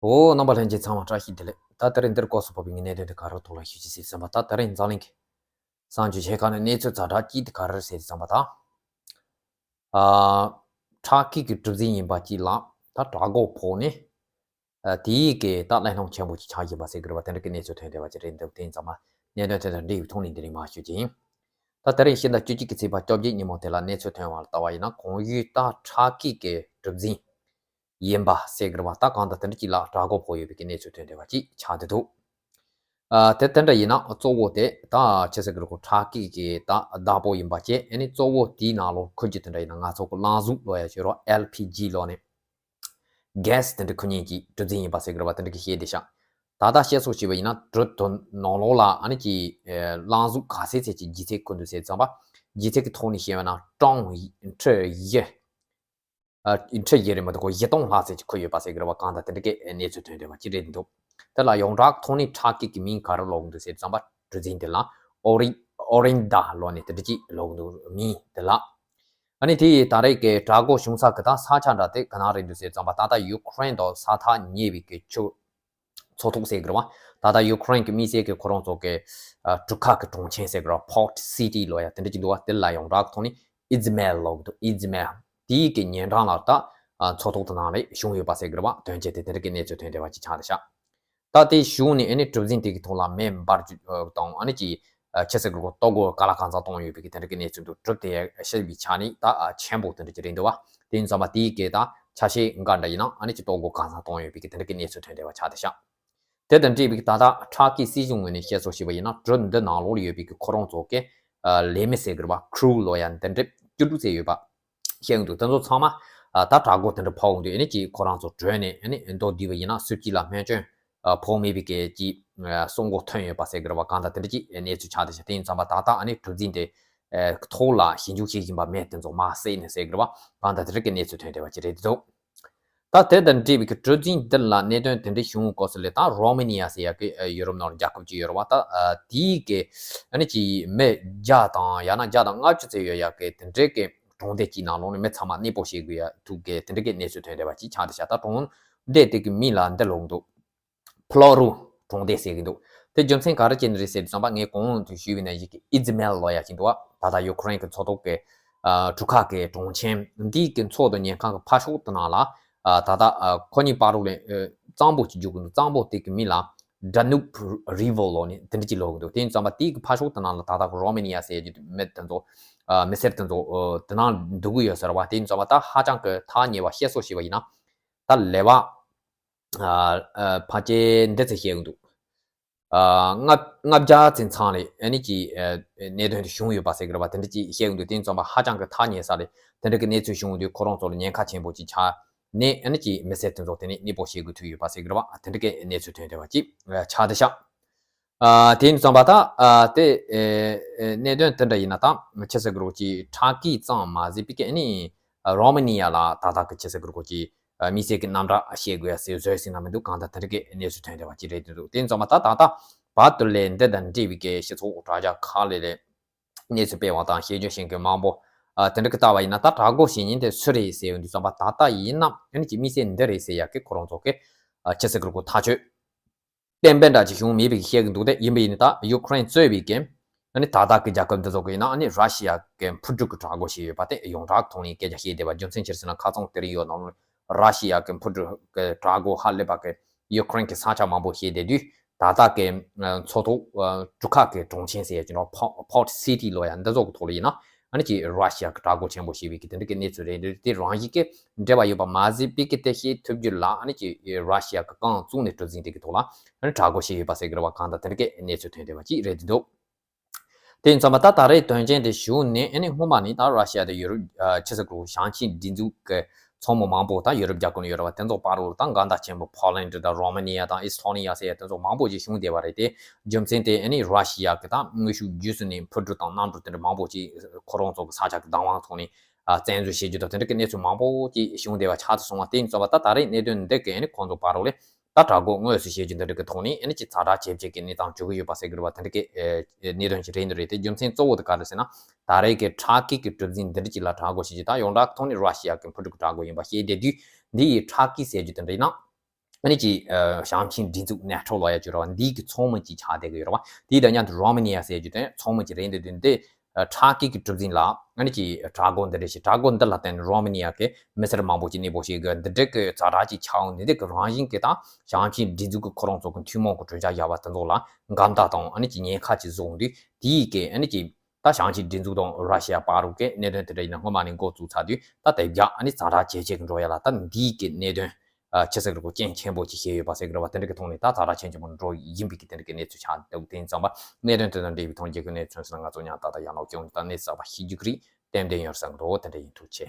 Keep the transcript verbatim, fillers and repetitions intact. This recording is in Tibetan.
འོ། རྣམ་པ་ལྷན་རྒྱས་ཚང་མ་བཀྲ་ཤིས་བདེ་ལེགས། ད་དེ་རིང་འདིར་སྐབས་སུ་བབས་པའི་གནད་དོན་དེ་ག་རེ་ཐོག་ལ་ཞུ་རྒྱུ་ཟེར་ཙམ་པ། ད་དེ་རིང་འཛམ་གླིང་གི་གསར་འགྱུར་ཆེ་ཁག་ནས་གནས་ཚུལ་ཛ་དྲག་གཅིག་དེ་ག་རེ་ཟེར་ཙམ་པ་དང་། ཨ། ཁྲག་སྐྱེད་ཀྱི་གྲུ་གཟིངས་ཡིན་པ་གཅིག་ལ་ད་དྲག་སྒོ་ཕོག་ནས། ཨ། དེའི་གི་ད་གླེང་སློང་ཆེན་པོ་ཅིག་ཆགས་བཞིན་པ་ཟེར་གི་རེད་པ། དེ་འདྲ་གི་གནས་ཚུལ་ཐོན་བསྡད་པ་ཅིག་རེད་འདུག་དེ་ཡིན་ཙང་མ་གནད་དོན་དེ་དང་འབྲེལ་བའི་ཐོག་ནས་འདི་རིང་མར་ཞུ་རྒྱུ་ཡིན། ད་དེ་རིང་ཕྱི་ཟླ་བཅུ་གཅིག་གི་ཚེས་པ་བཅོ་བརྒྱད་ཉིན་མོ་དེ་ལ་གནས་ཚུལ་ཐོན་པ་ལ་ལྟ་བ་ཡིན་ན། གོང་ཞུས་ད་ཁྲག་སྐྱེད་ཀྱི་གྲུ་གཟིངས་ཡིན་པ་ཟེར་གི་རེད་པ། ད་གང་ལྟར་དེ་འདྲ་ཅིག་ལ་དྲག་སྒོ་ཕོག་ཡོད་པའི་གི་གནས་ཚུལ་ཐོན་བསྡད་པ་ཅིག་ཆགས་བསྡད་འདུག་ཨ། དེ་དེ་འདྲ་ཡིན་ན་གཙོ་བོ་དེ་ད་ཆི་ཟེར་གི་རེད། ཁོ་ཁྲག་སྐྱེད་ཀྱི་ད་བདག་པོ་ཡིན་པ་བཅས། ཨ་ནི་གཙོ་བོ་དེའི་ནང་ལོགས་འཁོད་རྒྱུ་དེ་འདྲ་ཡིན་ན། ང་ཚོ་གི་རླངས་གཟུགས་ལབ་ཡ་ཅིག་ཡོད་རེད་པ། ཨེལ་པི་ཇི་ལབ་ནས། གྷེ་སི་དེ་འདྲ་འཁོར་མཁན་གྱི་གྲུ་གཟིངས་ཡིན་པ་ཟེར་གི་རེད་པ། དེ་འདྲ་གི་བཤད་བསྡད་ཤག་ད་ལྟ་བཤད་སྲོལ་བྱས་པ་ཡིན་ན་གྲུ་དེ་ནང་ལོགས་ལ་ཨ་ནི་ཅིག་ཨེ། རླངས་གཟུགས་ག་ཚད་ཚད་ཀྱི་ལྗིད་ཚད་འཁོར་འདུག་ཟེར་ཙམ་པ། ལྗིད་ཚད་ཀྱི་ཐོག་ནས་བཤད་པ་ན་ཊོན་ཁྲི་བཞི། ཨ། ཁྲི་བཞི་རེད་མ་གཏོགས་བཞི་སྟོང་ལྷག་ཙམ་ཅིག་འཁོར་ཡོད་པ་ཟེར་གི་རེད་པ། གང་ལྟར་དེ་འདྲ་གི་གནས་ཚུལ་ཐོན་བསྡད་པ་ཅིག་རེད་འདུག་དེ་ལ་ཡོངས་གྲགས་ཐོག་ནས་ཁྲག་སྐྱེད་ཀྱི་མིང་ག་རེ་ལབ་ཀྱི་འདུག་ཟེར་ཙམ་པ། གྲུ་གཟིངས་དེ་ལ་ཨོ་རི། ཨོ་རིན་ཌ་ལབ་ནས་དེ་འདྲ་ཅིག་ལབ་ཀྱི་འདུག་མིང་དེ་ལ། ཨ་ནི་དེ་ཡི་ད་རེས་ཀྱི་དྲག་སྒོ་བྱུང་ས་གི་ད་ས་ཆ་འདྲ་དེ་ག་ན་རེད་འདུག་ཟེར་ཙམ་པ། ད་ལྟ་ཡུ་ཀེ་རེན་དང་ས་ཐག་ཉེ་བའི་གི་ཆུ་མཚོ་ཐོག་ཟེར་གི་རེད་པ། ད་ལྟ་ཡུ་ཀེ་རེན་གྱི་དམིགས་བསལ་གྱི་ཁོ་རང་ཚོ་གི་ཨ། གྲུ་ཁ་གི་གྲོང་ཁྱེར་ཟེར་གི་རེད་པ། པོར་ཊི་སི་ཊི་ལབ་ཡ་དེ་འདྲ་ཅིག་འདུག་པ། དེ་ལ་ཡོངས་གྲགས་ཐོག་ནས་ཨི་ཛི་མེལ་ལབ་ཀྱི་འདུག་ཨི་ཛི་མེལ། དེའི་གི་ཉེ་འགྲམ་ལ་ད་ཨ། མཚོ་ཐོག་དེ་ནང་ལ་བྱུང་ཡོད་པ་ཟེར་གི་རེད་པ། དོན་རྐྱེན་དེ་དེ་འདྲ་གི་གནས་ཚུལ་ཐོན་བསྡད་པ་ཅིག་ཆགས་བསྡད་ཤག་ད་དེ་བྱུང་ནས་ཨ་ནི་གྲུ་གཟིངས་དེ་གི་ཐོག་ལ་མེ་འབར་རྒྱུ་དང་། ཨ་ནི་ཅིག་ཨ། ཆི་ཟེར་གི་རེད། ལྟོ་གོས་ག་ལ་གང་འཚམ་གཏོང་ཡོད་པའི་གི་དེ་འདྲ་གི་གནས་ཚུལ་འདུག་གྲུ་དེ་ཤི་བའི་ཆ་ནས་ད་ཨ། ཆེན་པོ་དེ་འདྲ་ཅིག་རེད་འདུག་པ། དེ་ཡིན་ཙང་མ་དེའི་གི་ད་ཆ་ཤས་འགའ་འདྲ་ཡིན་ན་ཨ་ནི་ཅིག་ལྟོ་གོས་གང་འཚམ་གཏོང་ཡོད་པའི་གི་དེ་འདྲ་གི་གནས་ཚུལ་ཐོན་བསྡད་པ་ཆགས་བསྡད་ཤག་དེ་དང་འབྲེལ་བའི་གི་ད་ལྟ་ཁྲག་སྐྱེད་སྲིད་གཞུང་ངོས་ནས་བཤད་སྲོལ་བྱས་པ་ཡིན་ན། གྲུ་འདི་ནང་ལོགས་ལ་ཡོད་པའི་གི་ཁོ་རང་ཚོ་གི་ཨ། ལས་མི་ཟེར་གི་རེད་པ། ཁུ་རུ་ལབ་ཡ་འདི་འདྲ་བཅུ་དྲུག་ཙམ་ཡོད་པ་བཤད་ཀྱི་འདུག་དེ་ཚོ་ཚང་མ་ཨ། ད་དྲག་སྒོ་དེ་འདྲ་ཕོག་འདུག་ཨ་ནི་ཅིག་ཁོ་རང་ཚོ་བྲོས་ནས་ཨ་ནི་མདོར་བསྡུས་པ་ཡིན་ན་སུ་གཅིག་ལ་སྨན་བཅོས་ཨ། ཕོག་མེད་པའི་གི་ཅིག་ཨ། གསོག་འགོ་ཐོན་ཡོད་པ་ཟེར་གི་རེད་པ། གང་ལྟར་དེ་འདྲ་ཅིག་གནས་ཚུལ་ཆགས་བསྡད་ཤག་དེ་ཡིན་ཙང་མ་ད་ལྟ་ཨ་ནི་གྲུ་གཟིངས་དེ་ཨ། ཐོག་ལ་ཞིབ་འཇུག་བྱེད་བཞིན་པ་མི་དེ་ཚོ་མར་བསད་ནས་ཟེར་གི་རེད་པ། གང་ལྟར་དེ་འདྲ་གི་གནས་ཚུལ་ཐོན་བསྡད་པ་ཅིག་རེད་འདུག་ད་དེ་དང་འབྲེལ་བའི་གི་གྲུ་གཟིངས་འདི་ལ་གནད་དོན་དེ་འདྲ་བྱུང་སྐབས་སུ་ལ་ད་རོ་མེ་ནི་ཡ་ཟེར་ཡ་གི་ཨ། ཡུ་རོབ་ནང་རྒྱལ་ཁབ་ཅིག་ཡོད་རེད་པ། ད་ཨ། དེའི་གི་ཨ་ནི་ཅིག་མི་བརྒྱ་དང་ཡང་ན་བརྒྱ་དང་ལྔ་བཅུ་ཙམ་ཡོད་ཡ་གི་དེ་འདྲའི་གི་གྲོང་སྡེ་གཅིག་ནང་ལོགས་ནས་མི་ཚང་མ་གནས་སྤོ་བྱེད་དགོས་ཡ་ཐུག་གི་དེ་འདྲའི་གི་གནས་ཚུལ་ཐོན་བསྡད་པ་ཅིག་ཆགས་བསྡད་ཤག་ད་གྲོང་སྡེ་དེ་གི་མིང་ལ་འདི་ལབ་ཀྱི་འདུག་ཕ་ལོ་རུ་གྲོང་སྡེ་ཟེར་གི་འདུག་དེ་རྒྱུ་མཚན་ག་རེ་བྱས་ནས་རེད་ཟེར་དུས་ཙམ་པ། ངས་གོང་དུ་ཞུས་པ་ནང་བཞིན་གི་ཨི་ཛི་མེལ་ལབ་ཡ་ཅིག་འདུག་པ། ད་ལྟ་ཡུ་ཀེ་རེན་གི་མཚོ་ཐོག་གི་ཨ། གྲུ་ཁ་གི་གྲོང་ཁྱེར་འདི་གི་མཚོ་དང་ཉེ་འཁྲིས་གི་ཕ་ཕྱོགས་དེ་ནང་ལ་ཨ། ད་ལྟ་ཨ། ཁོ་གཉིས་བར་དུ་ལ་ཨ། གཙང་པོ་ཅིག་རྒྱུག་གི་འདུག་གཙང་པོ་དེ་གི་མིང་ལ་ཌ་ནུབ་རི་ཝར་ལབ་ནས་དེ་འདྲ་ཅིག་ལབ་གི་འདུག་དེ་ཡིན་ཙང་མ་དེ་གི་ཕ་ཕྱོགས་དེ་ནང་ལ་ད་ལྟ་རོ་མེ་ནི་ཡ་ཟེར་གྱི་མི་དེ་ཚོ་ཨ། མི་སེར་དེ་ཚོ་ཨ། དེ་ནང་འདུག་གི་ཡོད་ས་རེད་པ། དེ་ཡིན་ཙང་མ་ད་ཧ་ཅང་གི་ཐག་ཉེ་བ། བཤད་སྲོལ་བྱས་པ་ཡིན་ན་ད་ལེ་བ་ཨ། ཨ། ཕལ་ཆེར་འདི་ཙམ་བཤད་ཀྱི་འདུག་ཨ། ལྔ་ལྔ་བརྒྱ་ཙམ་ཚང་ལ་ཨ་ནི་ཅིག་ཨ། གནད་དོན་དེ་བྱུང་ཡོད་པ་ཟེར་གི་རེད་པ། དེ་འདྲ་ཅིག་བཤད་ཀྱི་འདུག་དེ་ཡིན་ཙང་མ་ཧ་ཅང་གི་ཐག་ཉེ་ས་ལ་དེ་འདྲ་གི་གནས་ཚུལ་བྱུང་དུས་ཁོ་རང་ཚོ་ལ་ཉེན་ཁ་ཆེན་པོ་ཅིག་ཆགས་ནས་ཨ་ནི་ཅིག་མི་སེར་དེ་ཚོ་དེ་ནས་གནས་སྤོ་བྱེད་དགོས་ཐུག་ཡོད་པ་ཟེར་གི་རེད་པ། དེ་འདྲ་གི་གནས་ཚུལ་ཐོན་བསྡད་པ་ཅིག་ཨ། ཆགས་བསྡད་ཤག་ཨ། དེ་ཡིན་ཙང་མ་ད་ཨ། དེ་ཨེ། ཨེ། གནད་དོན་དེ་འདྲ་ཡིན་ན་ད་ཆི་ཟེར་གི་རེད། ཅིག་ཁྲག་སྐྱེད་ཙམ་མ་ཟད་པའི་གི་ཨ་ནི་རོ་མེ་ནི་ཡ་ལ་ད་ལྟ་གི་ཆི་ཟེར་གི་རེད། ཅིག་ཨ། དམིགས་བསལ་གྱི་རྣམ་གྲངས་བཤད་དགོས་ཡ་ཟེར་བཟོས་ཟིན་ན་མི་འདུག་གང་ལྟར་དེ་འདྲ་གི་གནས་ཚུལ་ཐོན་བསྡད་པ་ཅིག་རེད་འདུག་དེ་ཡིན་ཙང་མ་ད་ད་ལྟ་བར་དུ་ལ་འདི་དང་འབྲེལ་བའི་གི་སྤྱི་ཚོགས་དྲ་རྒྱ་ཁག་ལ་ལ་གནས་ཚུལ་སྤེལ་བ་དང་ཞིབ་འཇུག་བྱེད་མཁན་མང་པོ་ཨ། དེ་འདྲ་གི་ལྟ་བ་ཡིན་ན་ད་དྲག་སྒོ་བྱེད་མཁན་དེ་སུ་རེད་ཟེར་ཡོང་དུས་ཙམ་པ། ད་ལྟ་ཡིན་ན་ཨ་ནི་ཅིག་དམིགས་བསལ་འདི་རེད་ཟེར་ཡ་གི་ཁོ་རང་ཚོ་གི་ཨ། ཆི་ཟེར་གི་རེད། ཐག་གཅོད་གཏན་འབེབས་འདྲ་ཅིག་བྱུང་མེད་པའི་བཤད་ཀྱི་འདུག་དེ་ཡིན་པ་ཡིན་ན་ད་ཡུ་ཀེ་རེན་གཙོས་པའི་གི་ཨ་ནི་ད་ལྟ་གི་རྒྱལ་ཁབ་འདི་ཚོ་གི་ཡིན་ན་ཨ་ནི་ར་ཤི་ཡ་གི་འཕུར་གྲུ་གི་དྲག་སྒོ་བྱས་ཡོད་པ་དེ་ཡོངས་གྲགས་ཐོག་ནས་སྐད་ཆ་བཤད་བསྡད་པ། རྒྱུ་མཚན་ཅི་རེད་ཟེར་ན་ཁ་སང་དེ་རིང་ཡོད་ནང་ལོགས་ར་ཤི་ཡ་གི་འཕུར་གྲུ་གི་དྲག་སྒོ་ཧ་ལས་པ་གི་ཡུ་ཀེ་རེན་གི་ས་ཆ་མང་པོ་བཤད་བསྡད་དུས། ད་ལྟ་གི་མཚོ་ཐོག་གྲུ་ཁ་གི་གྲོང་ཁྱེར་ཟེར་ཡ་ཅིག་ནང་པོར་ཊི་སི་ཊི་ལབ་ཡ་འདི་ཚོ་གི་ཐོག་ལ་ཡིན་ན། ཨ་ནི་ཅིག་ར་ཤི་ཡ་གི་དྲག་སྒོ་ཆེན་པོ་བྱས་པའི་གི་དེ་འདྲ་གི་གནས་ཚུལ་རེད་འདུག་དེ་རང་བཞིན་གི་འབྲེལ་བ་ཡོད་པ་མ་ཟད་པའི་གི་དེ་ཤེས་ཐུབ་རྒྱུ་ལ། ཨ་ནི་ཅིག་ར་ཤི་ཡ་གི་རྐང་བཙུགས་ནས་གྲུ་གཟིངས་དེ་གི་ཐོག་ལ་ཨ་ནི་དྲག་སྒོ་བྱས་ཡོད་པ་ཟེར་གི་རེད་པ། གང་ལྟར་དེ་འདྲ་གི་གནས་ཚུལ་ཐོན་བསྡད་པ་ཅིག་རེད་འདུག་དེ་ཡིན་ཙང་མ་ད་ད་རེས་དོན་རྐྱེན་དེ་བྱུང་ནས་ཨ་ནི་སྔོན་མ་ནས་ད་ར་ཤི་ཡ་དང་ཡུ་རོབ་ཨ། ཆི་ཟེར་གི་རེད། ཞིང་ཆེན་སྒྲིག་འཛུགས་གི་ཚོགས་མི་མང་པོ་ད་ཡུ་རོབ་རྒྱལ་ཁབ་ནས་ཡོད་རེད་པ། དེ་ཚོ་བར་དུ་ད་འགལ་ཟླ་ཆེན་པོ་ཕོ་ལན་ཌི་དང་རོ་མ་ནི་ཡ་དང་ཨི་སི་ཐོ་ནི་ཡ་ཟེར་ཡ་དེ་ཚོ་མང་པོ་ཅིག་བྱུང་བསྡད་པ་རེད་དེ། རྒྱུ་མཚན་དེ་ཨ་ནི་ར་ཤི་ཡ་གི་ད་དངོས་ཤུགས་བརྒྱུད་ཚུར་ནས་འཕུར་གྲུ་དང་གནམ་གྲུ་དེ་འདྲ་མང་པོ་ཅིག་ཁོ་རང་ཚོ་གི་ས་ཆ་གི་བདག་དབང་ཐོག་ནས་ཨ། བཙན་འཛུལ་བྱེད་རྒྱུ་དང་དེ་འདྲ་གི་གནས་ཚུལ་མང་པོ་ཅིག་བྱུང་བསྡད་པ་ཆགས་སུ་སོང་བ། དེ་ཡིན་ཙང་མ་ད་ད་རེས་གནད་དོན་འདི་གི་ཨ་ནི་ཁོང་ཚོ་བར་དུ་ལ་ད་དྲག་སྒོ་དངོས་སུ་བྱེད་རྒྱུ་འདི་འདྲ་གི་ཐོག་ནས་ཨ་ནི་ཅིག་ཛ་དྲག་ཇེ་ཆེ་གི་གནས་སྟངས་འགྱུར་གི་ཡོད་པ་ཟེར་གི་རེད་པ། དེ་འདྲ་གི་ཨེ། གནད་དོན་ཅིག་རེད་འདུག་རེད་དེ། རྒྱུ་མཚན་གཙོ་བོ་དེ་ག་རེ་ཟེར་ན། ད་རེས་ཀྱི་ཁྲག་སྐྱེད་ཀྱི་གྲུ་གཟིངས་འདི་འདྲ་ཅིག་ལ་དྲག་སྒོ་བྱེད་རྒྱུ་ད་ཡོངས་གྲགས་ཐོག་ནས་ར་ཤི་ཡ་གི་འཕུར་གྲུ་གི་དྲག་སྒོ་ཡིན་པ་ཤེས་བསྡད་དུས། འདི་ཡི་ཁྲག་སྐྱེད་ཟེར་རྒྱུ་དེ་འདྲ་ཡིན་ན། ཨ་ནི་ཅིག་ཞང་ཆིང་སྒྲིག་འཛུགས་ནད་ཁྲོད་ལ་ཡ་བཅུག་ར་བ་འདིའི་གི་ཚོགས་མི་ཅིག་ཆགས་བསྡད་ཀྱི་ཡོད་ར་བ། དེའི་དང་མཉམ་དུ་རོ་མ་ནི་ཡ་ཟེར་རྒྱུ་དེ་ཚོགས་མི་ཅིག་རེད། འདི་དུས་འདི་ཁྲག་སྐྱེད་ཀྱི་གྲུ་གཟིངས་ལ་ཨ་ནི་ཅིག་དྲག་རྒོལ་འདི་འདྲ་ཞིག་དྲག་རྒོལ་འདི་ལ་བརྟེན་ནས་རོ་མ་ནི་ཡ་གི་མི་སེར་མང་པོ་ཅིག་གནས་སྤོ་བྱེད་དགོས། འདི་འདྲ་གི་ཛ་དྲག་ཅིག་ཆགས་འོང་། འདི་འདྲ་གི་རང་བཞིན་གྱི་དང་ཞང་ཆིང་སྒྲིག་འཛུགས་ཀྱི་ཁོ་རང་ཚོ་གི་ཐུན་མོང་གི་གྲོས་འཆར་བཞག་པ་དེ་ཚོ་ལ་འགལ་ཟླ་དང་ཨ་ནི་ཅིག་ཉེན་ཁ་ཅིག་བཟོ་འོང་དུས། དེའི་གི་ཨ་ནི་ཅིག་ད་ཞང་ཆིང་སྒྲིག་འཛུགས་དང་ར་ཤི་ཡ་བར་གྱི་གནད་དོན་དེ་འདྲ་ཡིན་ན་སྔོན་མ་ནས་འགོ་བཙུགས་ཚར་དུས། ད་དེ་རྒྱ་ཨ་ནི་ཛ་དྲག་ཇེ་ཆེ་གི་འགྲོ་ཡ་ལ། ད་འདིའི་གི་གནད་དོན་ཨ་ཆི་ཟེར་གི་རེད། རྐྱེན་ཆེན་པོ་ཅིག་བྱས་ཡོད་པ་ཟེར་གི་རེད་བ། དེ་འདྲ་གི་ཐོག་ནས་ད་ཛ་དྲག་ཆེན་ཆེན་པོ་འགྲོ་ཡིན་པའི་གི་དེ་འདྲ་གི་གནས་ཚུལ་ཆགས་འདུག་དེ་ཡིན་ཙང་བ་གནད་དོན་དེ་དང་འབྲེལ་བའི་ཐོག་རྒྱལ་ཁབ་གནས་ཚུལ་སོགས་ང་ཚོ་མཉམ་དུ་ད་ལྟ་ཡང་ལོག་སྐྱོང་ད་གནས་ཚུལ་གསར་པ་ཤེས་རྒྱུ་གི་རེད། ཏན་ཏན་ཡོད་བསམ་གི་འདུག་དེ་འདྲ་ཡིན། ཐུགས་རྗེ་ཆེ།